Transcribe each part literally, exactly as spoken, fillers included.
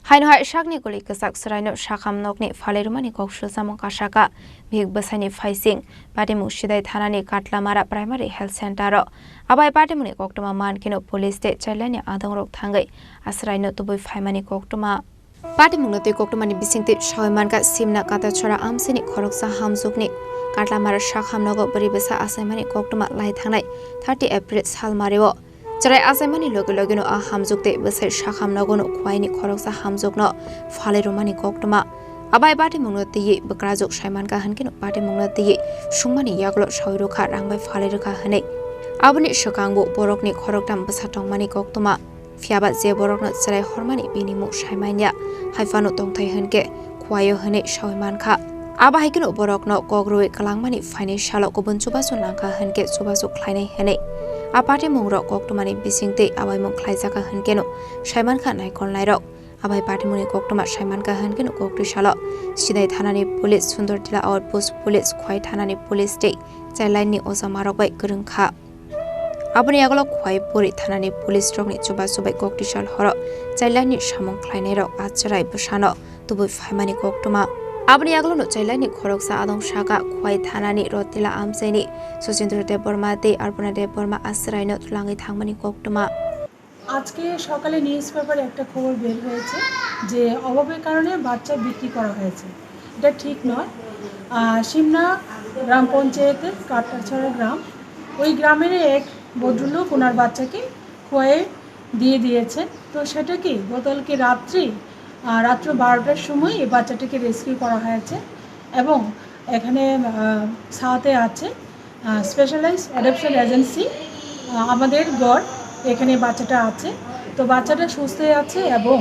Haino hai sakni kuli kwchak chwraino sakham nokni phalwi rwmani kok sujamung kasaka. Bihik bwsaini phaising patimung Sidai thanani Katlamara Primary Health Center o. Abai patimungni koktwma mankhe no police tei childline ni adongrok thangwi aswraino tubui phaimani koktwma. Patimungno tei koktwmani bisingtwi sawi mankha Simna Katarsora amchaini khoroksa hamjwkni Katlamara sakham nogo bwrwi bwsa achaimani koktwma lai thangnai thirty April salmario. Chwrai achaimani logi logino a hamjwk tei bwsai sakham nogono Khwaini khoroksa hamjwkno phalwi rwmani koktwma. Abai patimungno twiwi bwkrajwk saimankha hwnkhe no patimungno twiwi sungmani yagulo sawi rwkha rang bai phalwi rwkha hwnwi. Aboni swkangbo borokni khoroktham bwsa tongmani koktwma. Phiyaba je borokno chwrai hormani bini mung saimanya, hai phano tongthai hwnkhe Khwaio hwnwi sawi mankha. Abo hai kheno borokno kok rwui kwlangmani phainai salo kubun chubachu nangkha hwnkhe chubachu khlainai hwnwi. A patimungrok koktwmani bisingtwi abaimung khlaijakha hwnkheno saimankha naikolnairok. Abai patimungni koktwma saimankha hwnkheno koktwi salo Sidai thanani police, Sundortila outpost police, Khwai thanani police tei childline ni ojamarok bai kwrwngkha. Aboni yagulo Khwai Puri thanani police rokni chubachu bai koktwi sal horo childline ni samung khlainairok achwrai bwsano tubui phaimani koktwma. Aboni yagulono childline ni khoroksa adong saka Khwai thanani Rotila amchaini Sachindra Debbarma tei Arpana Debbarma achwraino twlangwi thangmani koktwma. আজকে সকালে নিউজ পেপারে একটা খবর বের হয়েছে যে অভাবের কারণে বাচ্চা বিক্রি করা হয়েছে। এটা ঠিক নয়। আহ, সিমনা গ্রাম পঞ্চায়েতের কাটারছড়া গ্রাম, ওই গ্রামের এক ভদ্রলোক ওনার বাচ্চাকে খোয়াই দিয়ে দিয়েছেন। তো সেটাকে গতকালকে রাত্রে, আহ, রাত্র বারোটার সময় এই বাচ্চাটাকে রেস্কিউ করা হয়েছে এবং এখানে, আহ, সাথে আছে, আহ, স্পেশালাইজড অ্যাডপশন এজেন্সি, আহ, আমাদের গড়, এখানে বাচ্চাটা আছে। তো বাচ্চাটা সুস্থ আছে এবং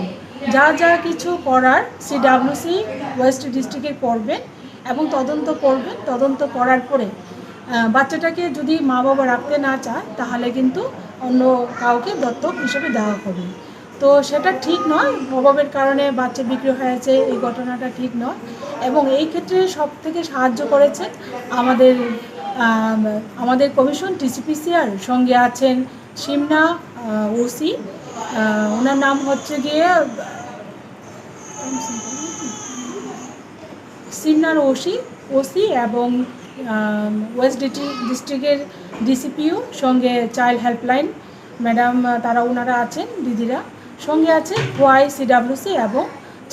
যা যা কিছু করার সিডাব্লিউসি ওয়েস্ট ডিস্ট্রিক্টে করবেন এবং তদন্ত করবেন। তদন্ত করার পরে, আহ, বাচ্চাটাকে যদি মা বাবা রাখতে না চায়, তাহলে কিন্তু অন্য কাউকে দত্তক হিসেবে দেওয়া হবে। তো সেটা ঠিক নয়, অভাবের কারণে বাচ্চা বিক্রি হয়েছে, এই ঘটনাটা ঠিক নয়। এবং এই ক্ষেত্রে সব থেকে সাহায্য করেছেন আমাদের, আম, আমাদের কমিশন টিসিপিসিআর, সঙ্গে আছেন সিমনা, আহ, ওসি, আহ, ওনার নাম হচ্ছে গিয়ে, আহ, সিমনার ওসি, ওসি এবং, আম, ওয়েস্ট ডিটি-, ডিস্ট্রিক্টের ডিসিপিও, সঙ্গে চাইল্ড হেল্পলাইন ম্যাডাম, আহ, তারা ওনারা আছেন, দিদিরা, সঙ্গে আছে খোয়াই সিডাব্লিউসি এবং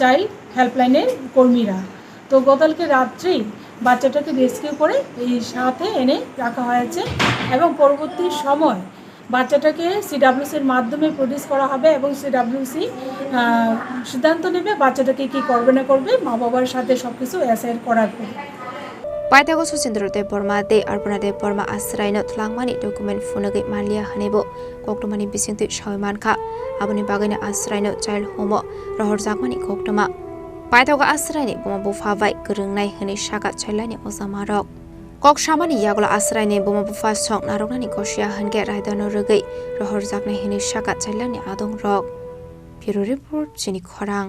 চাইল্ড হেল্পলাইনের কর্মীরা। তো গতকালকে রাত্রেই বাচ্চাটাকে রেস্কিউ করে এই সাথে এনে রাখা হয়েছে এবং পরবর্তী সময় বাচ্চাটাকে সিডাব্লিউসির মাধ্যমে প্রডিউস করা হবে এবং সিডাব্লিউসি, আহ, সিদ্ধান্ত নেবে বাচ্চাটাকে কি করবে না করবে, মা বাবার সাথে সবকিছু অ্যাসাইন করার পরে। Paithago Sachindra Debbarma tei Arpana Debbarma achwraino twlangmani document phunugwi manliya hwnwibo koktwmani bisingtwi sawi mankha. Aboni bagwino achwraino child home-o rohorjakmani koktwma. Paithago achwraini buma bupha bai kwrwngnai hwnwi saka childline ni ojamarok. Kok samani yagulo achwraini buma bupha song narwknani gosiya hwnkhe raidano rwgwi rohorjaknai hwnwi saka childline ni adongrok. Bureau Report, Chini Khorang.